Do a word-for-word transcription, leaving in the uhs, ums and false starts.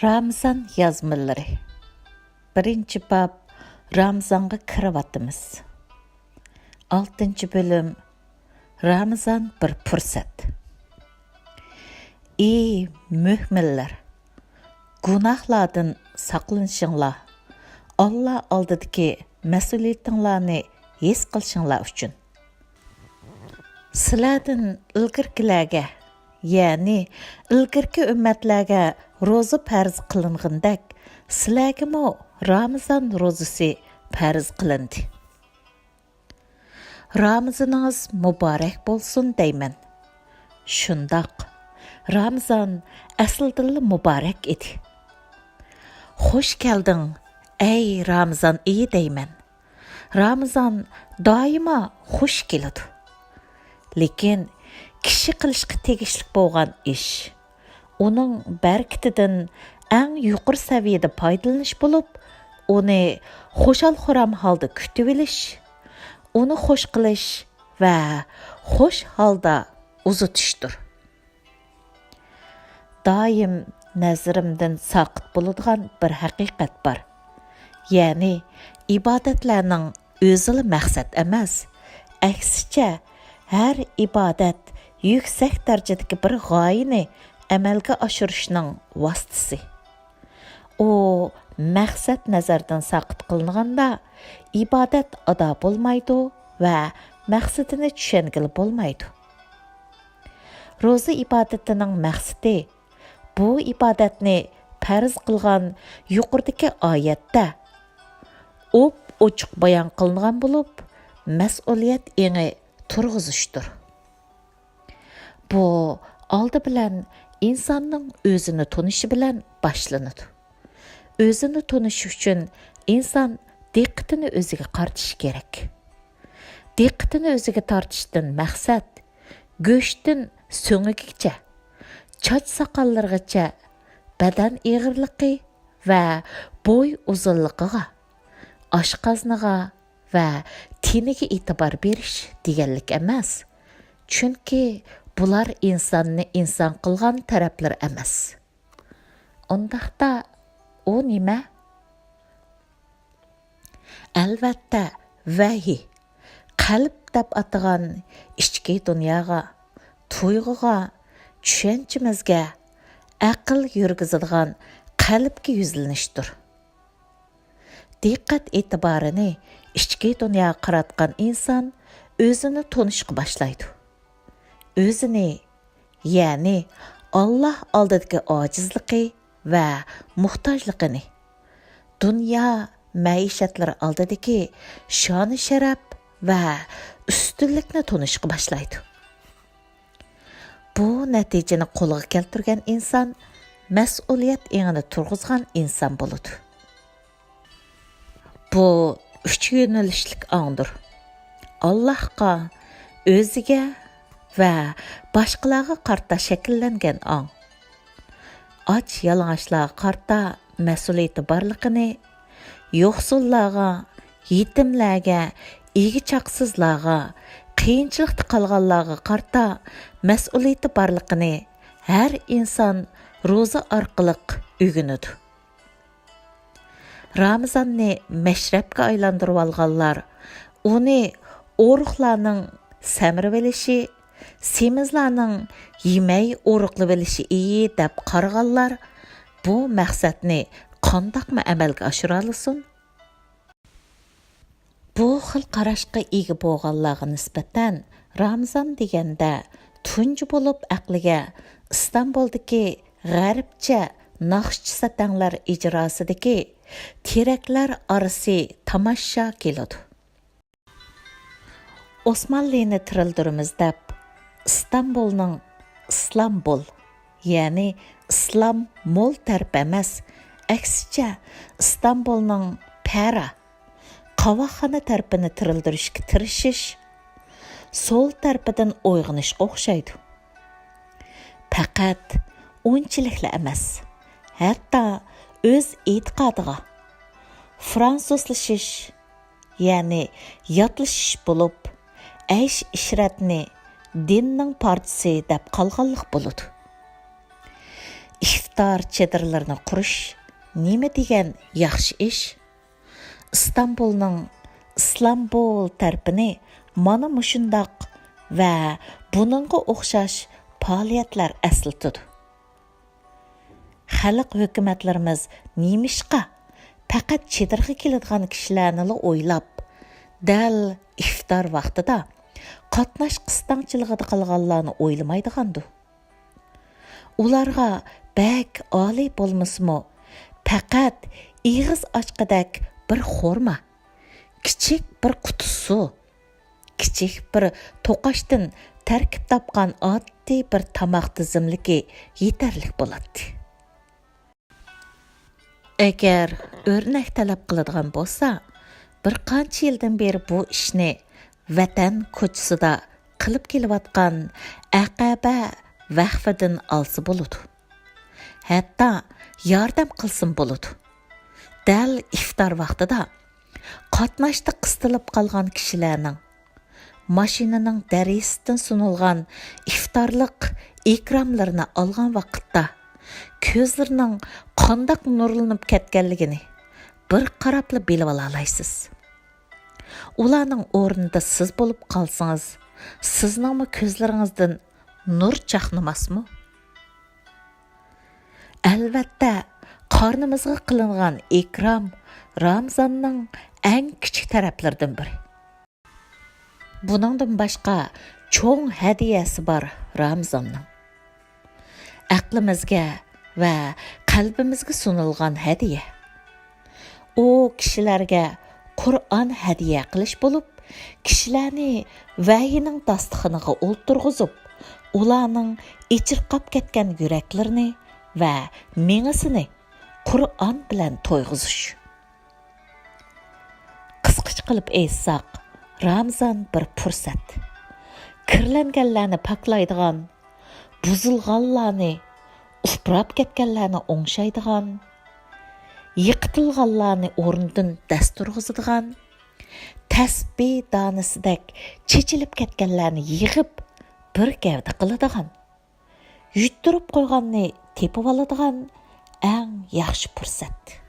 رامىزان يازمىلىرى. بىرىنچى باب، رامىزانغا كىرىۋاتىمىز. ئالتىنچى بۆلۈم، رامىزان بىر پۇرسەت. ئى مۆمىنلەر، گۇناھلاردىن ساقلىنىشىڭلار، ئاللا ئالدىدىكى مەسئۇلىيىتىڭلارنى ھېس قىلىشىڭلار ئۈچۈن. سىلەردىن ئىلگىرىكىلەرگە، يەنى ئىلگىرىكى ئۈممەتلەرگە روزا پەرز قىلىنغىنىدەك، سىلەرگىمۇ رامىزان روزىسى پەرز قىلىندى. رامىزىنىڭىز مۇبارەك بولسۇن دەيمەن. شۇنداق، رامىزان ئەسلىدىنلا مۇبارەك ئىدى. خوش كەلدىڭ، ئەي رامىزان ئېيى دەيمەن. رامىزان دائىما خوش كېلىدۇ. لېكىن كىشى قىلىشقا تېگىشلىك بولغان ئىش، ئۇنىڭ بەرىكىتىدىن ئەڭ يۇقىرى سەۋىيەدە پايدىلىنىش بولۇپ، ئۇنى خۇشال-خۇرام ھالدا كۈتۈۋېلىش، ئۇنى خوش قىلىش ۋە خوش ھالدا ئۇزىتىشتۇر. دائىم نەزىرىمدىن ساقىت بولىدىغان بىر ھەقىقەت بار. يەنى ئىبادەتلەرنىڭ ئۆزىلا مەقسەت ئەمەس، ئەكسىچە، ھەر ئىبادەت يۈكسەك دەرىجىدىكى بىر غايىنى ئەمەلگە ئاشۇرۇشنىڭ ۋاسىتىسى. ئۇ مەقسەت نەزەردىن ساقىت قىلىنغاندا، ئىبادەت ئادا بولمايدۇ ۋە مەقسىتىنى چۈشەنگىلى بولمايدۇ. روزا ئىبادىتىنىڭ مەقسىتى، بۇ ئىبادەتنى پەرز قىلغان يۇقىرىدىكى ئايەتتە ئوپئوچۇق بايان قىلىنغان بولۇپ، مەسئۇلىيەت ئېڭى تۇرغۇزۇشتۇر. بۇ ئالدى بىلەن ئىنساننىڭ ئۆزىنى تونۇشى بىلەن باشلىنىدۇ. ئۆزىنى تونۇش ئۈچۈن ئىنسان دىققىتىنى ئۆزىگە قارىتىشى كېرەك. دىققىتىنى ئۆزىگە تارتىشتىن مەقسەت، گۆشتىن سۆڭىكىگىچە، چاچ ساقاللىرىغىچە بەدەن ئېغىرلىقى ۋە بوي ئۇزۇنلۇقىغا، ئاشقازىنىغا ۋە تېنىگە ئېتىبار بېرىش دېگەنلىك ئەمەس. چۈنكى بۇلار ئىنساننى ئىنسان قىلغان تەرەپلىرى ئەمەس. ئۇنداقتا ئۇ نېمە؟ ئەلۋەتتە، ۋەھىي، قەلب دەپ ئاتىغان ئىچكى دۇنياغا، تۇيغۇغا، چۈشەنچىمىزگە، ئەقىل يۈرگۈزىدىغان قەلبكە يۈزلىنىشتۇر. دىققەت ئېتىبارىنى ئىچكى دۇنياغا قاراتقان ئىنسان ئۆزىنى تونۇشقا باشلايدۇ. ئۆزىنى، يەنى ئاللا ئالدىدىكى ئاجىزلىقى ۋە موھتاجلىقىنى، دۇنيا مەئىشەتلىرى ئالدىدىكى شانۇ شەرەپ ۋە ئۈستۈنلۈكنى تونۇشقا باشلايدۇ. بۇ نەتىجىنى قولغا كەلتۈرگەن ئىنسان مەسئۇلىيەت ئېڭىنى تۇرغۇزغان ئىنسان بولىدۇ. بۇ ئۈچ يۆنىلىشلىك ئاڭدۇر. ئاللاھقا، ئۆزىگە ۋە باشقىلارغا قارىتا شەكىللەنگەن ئاڭ. ئاچ-يالىڭاچلارغا قارىتا مەسئۇلىيىتى بارلىقىنى، يوقسۇللارغا، يېتىملەرگە، ئىگە-چاقىسىزلارغا، قىيىنچىلىقتا قالغانلارغا قارىتا مەسئۇلىيىتى بارلىقىنى ھەر ئىنسان روزا ئارقىلىق ئۆگىنىدۇ. رامىزاننى مەشرەپكە ئايلاندۇرۇۋالغانلار، ئۇنى ئورۇقلارنىڭ سەمرىۋېلىشى، سېمىزلارنىڭ يېمەي ئورۇقلىۋېلىشى ئېيى دەپ قارىغانلار بۇ مەقسەتنى قانداقمۇ ئەمەلگە ئاشۇرالىسۇن؟ بۇ خىل قاراشقا ئىگە بولغانلارغا نىسبەتەن رامىزان دېگەندە تۇنجى بولۇپ ئەقلىگە ئىستانبۇلدىكى غەربچە ناخشىچى سەتەڭلەر ئىجراسىدىكى تېرەكلەر ئارىسى تاماشا كېلىدۇ. ئوسمانلىنى تىرىلدۈرىمىز دەپ، ئىستانبۇلنىڭ ئىسلامبۇل، يەنى ئىسلام مول تەرىپى ئەمەس، ئەكسىچە ئىستانبۇلنىڭ پەرا، قاۋاقخانا تەرىپىنى تىرىلدۈرۈشكە تىرىشىش سول تەرىپىدىن ئويغىنىشقا ئوخشايدۇ. پەقەت ئۇنچىلىكلا ئەمەس، ھەتتا ئۆز ئېتىقادىغا، فرانسۇزلىشىش، يەنى ياتلىشىش بولۇپ، ئەيش-ئىشرەتنى دىننىڭ پارچىسى دەپ قالغانلىق بولىدۇ. ئىفتا ئىفتار چېدىرلىرىنى قۇرۇش نېمە دېگەن ياخشى ئىش! ئىستانبۇلنىڭ ئىسلامبۇل تەرىپىنى مانا مۇشۇنداق ۋە بۇنىڭغا ئوخشاش پائالىيەتلەر ئەسلىتىدۇ. خەلق ھۆكۈمەتلىرىمىز نېمىشقا پەقەت چېدىرغا كېلىدىغان كىشىلەرنىلا ئويلاپ، دەل ئىفتار ۋاقتىدا قاتناش قىستاڭچىلىقىدا قالغانلارنى ئويلىمايدىغاندۇ؟ ئۇلارغا بەك ئالىي بولمىسىمۇ، پەقەت ئېغىز ئاچقۇدەك بىر خورما، كىچىك بىر قۇتا سۇ، كىچىك بىر توقاچتىن تەركىب تاپقان ئاددىي بىر تاماق تىزىملىكى يېتەرلىك بولاتتى. ئەگەر ئۆرنەك تەلەپ قىلىدىغان بولسا، بىر قانچە يىلدىن بېرى بۇ ئىشنى ۋەتەن كوچىسىدا قىلىپ كېلىۋاتقان ئەقەبە ۋەقفىدىن ئالسا بولىدۇ. ھەتتا ياردەم قىلسىمۇ بولىدۇ. دەل ئىفتار ۋاقتىدا قاتناشتا قىستىلىپ قالغان كىشىلەرنىڭ ماشىنىنىڭ دېرىزىسىدىن سۇنۇلغان ئىفتارلىق ئىكراملىرىنى ئالغان ۋاقىتتا، كۆزلىرىنىڭ قانداق نۇرلىنىپ كەتكەنلىكىنى بىر قاراپلا بىلىۋالالايسىز. ئۇلارنىڭ ئورنىدا سىز بولۇپ قالسىڭىز، سىزنىڭمۇ كۆزلىرىڭىزدىن نۇر چاقنىماسمۇ؟ ئەلۋەتتە، قارنىمىزغا قىلىنغان ئىكرام رامىزاننىڭ ئەڭ كىچىك تەرەپلىرىدىن بىرى. بۇنىڭدىن باشقا چوڭ ھەدىيەسى بار رامىزاننىڭ. ئەقلىمىزگە ۋە قەلبىمىزگە سۇنۇلغان ھەدىيە. ئۇ كىشىلەرگە قۇرئان ھەدىيە قىلىش بولۇپ، كىشىلەرنى ۋەھىينىڭ داستىخىنىغا ئولتۇرغۇزۇپ، ئۇلارنىڭ ئېچىرقاپ كەتكەن يۈرەكلىرىنى ۋە مېڭىسىنى قۇرئان بىلەن تويغۇزۇش. قىسقىچە قىلىپ ئېيتساق، رامىزان بىر پۇرسەت. كىرلەنگەنلەرنى پاكلايدىغان، بۇزۇلغانلارنى، ئۇپراپ كەتكەنلەرنى ئوڭشايدىغان، يىقىتىلغانلارنى ئورنىدىن دەس تۇرغۇزىدىغان، تەسبىھ دانىسىدەك چېچىلىپ كەتكەنلەرنى يىغىپ، بىر گەۋدە قىلىدىغان، يۈتتۈرۈپ قويغاننى تېپىۋالىدىغان ئەڭ ياخشى پۇرسەت.